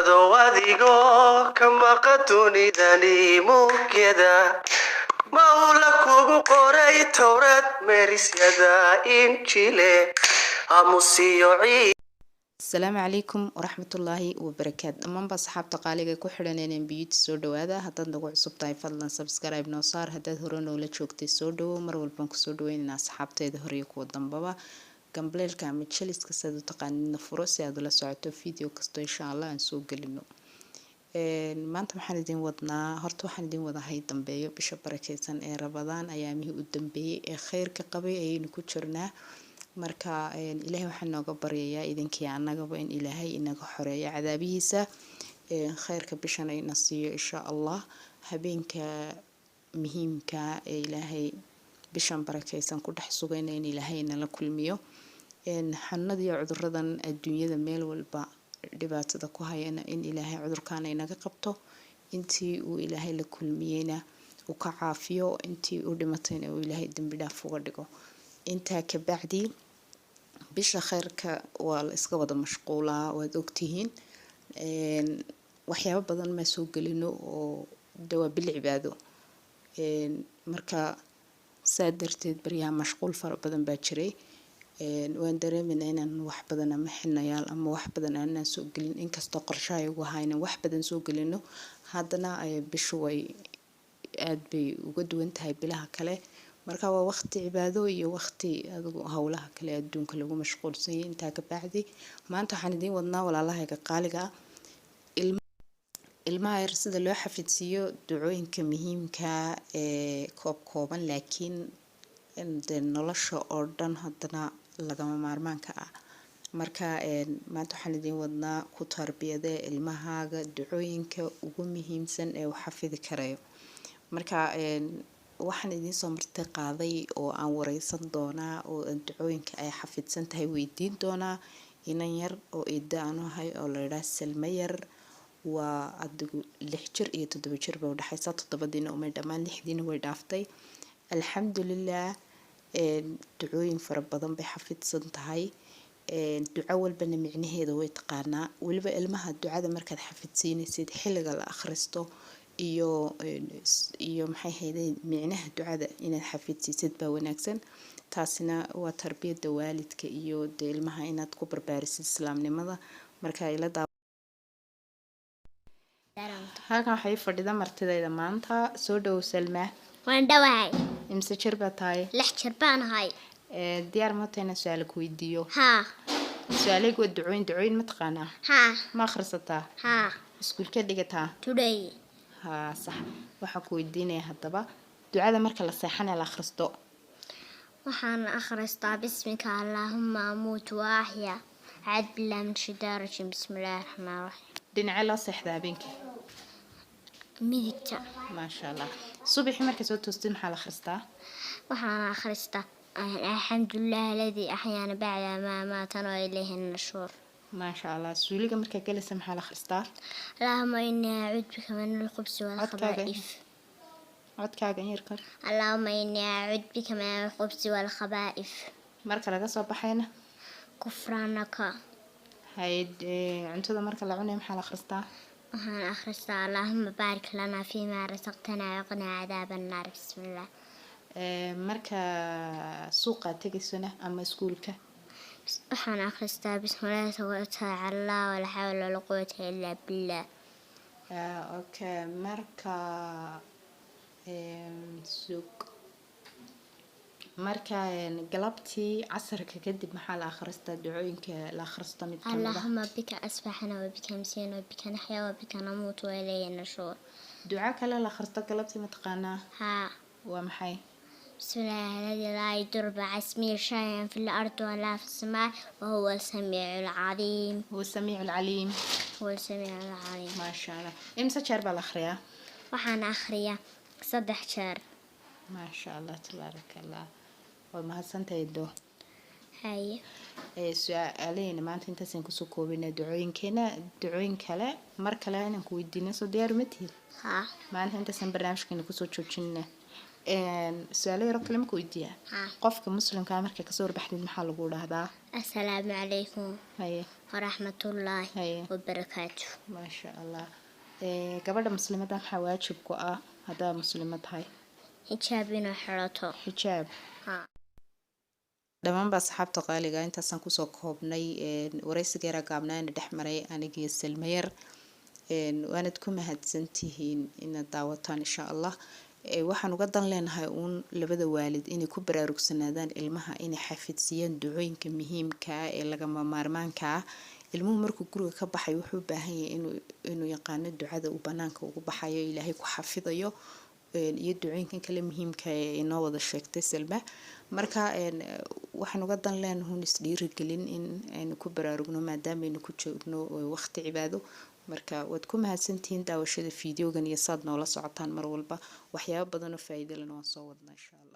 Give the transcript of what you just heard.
Adigoo ka maqa dunidani mugyada, Mawla kugu qoray Towrad, meerisyada Injile, aamusiyo ciid. Asalaamu calaykum waraxmatullaahi wabarakaat. Dhammaanba asxaabta qaaliga ku xidhan NM Beauty, soo dhawaada. Haddaad nagu cusub tahay, fadlan subscribe noo saar. Haddaad hore noola joogtay, soo dhawow. Mar walbaan kusoo dhaweynayna asxaabteeda hore iyo kuwa dambaba. Gambaleelka ama jeliska siaad u taqaanidna furo, si aad ula socoto video kasto insha Allah aan soo gelino. Maanta waxaan idin wadnaa, horta waxaan idin wadahay dambeeyo bisha barakeysan ee Rabadaan, ayaamihii u dambeeyey ee kheyrka qabay ayaynu ku jirnaa. Marka Ilaahay waxaan nooga baryayaa, idinkii annagaba, in Ilaahay inaga xoreeyo cadaabihiisa, kheyrka bishan ina siiyo insha Allah. Habeenka muhiimka ee Ilaahay bishan barakeysan ku dhex sugayna in Ilaahay nala kulmiyo. Xanuunada iyo cuduradan adduunyada meel walba dhibaatada ku hayana in Ilaahay cudurkaana inaga qabto, intii uu Ilaahay la kulmiyeyna uu ka caafiyo, intii uu dhimatayna uu Ilaahay dembi dhaaf uga dhigo. Intaa kabacdi, bisha kheyrka waa la iska wada mashquulaa, waad ogtihiin. Waxyaabo badan ma soo gelino oo de waa bil cibaado. Marka saa darteed baryaha mashquul fara badan baa jiray. Waan dareemayna inaan wax badan ama xinayaal ama wax badan aanan soo gelin, inkastoo qorshaha igu ahaa inaan wax badan soo gelino. Haddana bishu way aad bay uga duwan tahay bilaha kale. Marka waa waqti cibaado iyo waqti adigu howlaha kale adduunka lagu mashquulsanyay. Intaa ka bacdi, maanta waxaan idiin wadnaa, walaalahayga qaaliga ah, ilmaha yar sida loo xafidsiiyo ducooyinka muhiimka ee koob kooban, laakiin de nolosha oo dhan haddana lagama maarmaanka ah. Marka maanta waxaan idiin wadnaa ku tarbiyadee ilmahaaga ducooyinka ugu muhiimsan ee uu xafidi karayo. Marka waxaan idiin soo marti qaaday oo aan wareysan doonaa oo ducooyinka ay xafidsan tahay weydiin doonaa inan yar oo eeda aan u ahay oo la yidhaah Salmo yar. Waa adigu 6 jir iyo 7 jir bay udhexaysaa. Toddobadiina umay dhammaan, lixdiina way dhaaftay, alxamdulilah. Ducooyin fara badan bay xafidsan tahay, duco walbana micnaheeda way taqaanaa. Weliba ilmaha ducada markaad xafidsiinaysid, xilliga la akhristo iyo maxay hayday micnaha ducada inaad xafidsiisid baa wanaagsan. Taasina waa tarbiyada waalidka iyo dee ilmaha inaad ku barbaarisid islaamnimada. Marka ila halkan waxay fadhida martidayda maanta. Soo dhowow, Salma. Waan dhawahay. Imse jir baa tahay? 6 jir baan ahay. Diyaar ma tahay inaan su-aalo ku weydiiyo? Haa. Su-aaleygu waa ducooyin. Ducooyin ma taqaanaa? Haa. Ma akhrisataa? Haa. Iskuulkee dhigataa? Today. Haa, sax. Waxaan ku weydiinaya haddaba ducada marka la seexanaya la akhristo. Waxaan akhristaa: bismika allaahumma amuutu wa axya, acuudu billahi min shaytaani rajiim, bismillahi raxmaani raxiim. Dhinacee loo seexdaa habeenkii? Midigta. Maasha Allah. Subaxii markay soo toostid maxaa la akhristaa? Waxaan akhristaa: alxamdulilah aladii axyaana bacda maa amaatana wa ilayhi nashuur. Maasha Allah. Suuliga markaa gelaysa maxaa la akhristaa? Allaahuma innii acuudu bika min alkhubsi Codkaaga. waalkhabaa'if. Codkaaga in yar kor. Allaahuma innii acuudu bika min alkhubsi waalkhabaa'if. Marka laga soo baxayna? Gufraanaka. Hayd cuntada marka la cunayo maxaa la akhristaa? Waxaan akhristaa: allaahuma baarik lanaa fiimaa rasaqtanaa waqinaa cadaaba annaar, bismillaah. Marka suuqa tegaysona ama iskuulka? Waxaan akhristaa: bismillahi tawakaltu cala Allah, walaa xawla walaa quwata illaa billah. Okay, marka sug, marka galabtii casarka kadib maxaa la akhristaa, ducooyinka la akhristo mid kamid ah? Allaahuma bika asbaxna wabika amsayna wabika naxyaa wabika namuutu wa ilayhi nashuur. Duco kale la akhristo galabtii ma taqaanaa? Haa. Waa maxay? Bismillahi alladii laa yadurru maca ismihi shay'un fi l-ardi walaa fi s-samaa wa huwa as-samiicu al-caliim. Huwa samiicu alcaliim. Huwa as-samiicu al-caliim. Maasha Allah. Imse jeer baa la akhriyaa? Waxaan akhriyaa 3 jeer. Maasha Allah, tabaaraka Allah, waa mahadsantahay do. Haye. Su-aalaheyna maanta intaasaan kusoo koobina. Ducooyinkeena, ducooyin kale mar kale inaan ku weydiino, soo diyaar ma tihid? Haa. Maanta intaasaan barnaamijkeena kusoo joojinna. Su-aalo yaro kale ma ku weydiiyaa? Haa. Qofka muslimkaa markay kasoo horbaxdid maxaa lagu dhahdaa? Assalaamu calaykum waraxmatullaahi wabarakaatu. Maasha Allah. Gabadha muslimadda maxaa waajib ku ah haddaa muslimo tahay? Xijaab inuu xirato. Xijaab. Haa. Dhammaanba asxaabta qaaliga, intaasaan kusoo koobnay waraysiga yara gaabnaana dhex maray anigiyo Salmayar. Waanad ku mahadsantihiin inaad daawataan insha Allah. Waxaan uga dan leenahay uun labada waalid inay ku baraarugsanaadaan ilmaha, inay xafidsiiyaan ducooyinka muhiimka ah ee lagama maarmaanka ah. Ilmuhu markuu guriga ka baxay wuxuu u baahan yahay inuu yaqaano ducada uu banaanka ugu baxayo, Ilaahay ku xafidayo, iyo ducooyinkan kale muhiimka ee inoo wada sheegtay Salma. Marka waxaan uga dan leenahay un isdhiirigelin in aynu ku baraarugno maadaamaynu ku joogno waqti cibaado. Marka waad ku mahadsantihiin daawashada fiidiyogan iyo saad noola socotaan mar walba. Waxyaabo badan oo faa'iido lehna waan soo wadnaa insha Allah.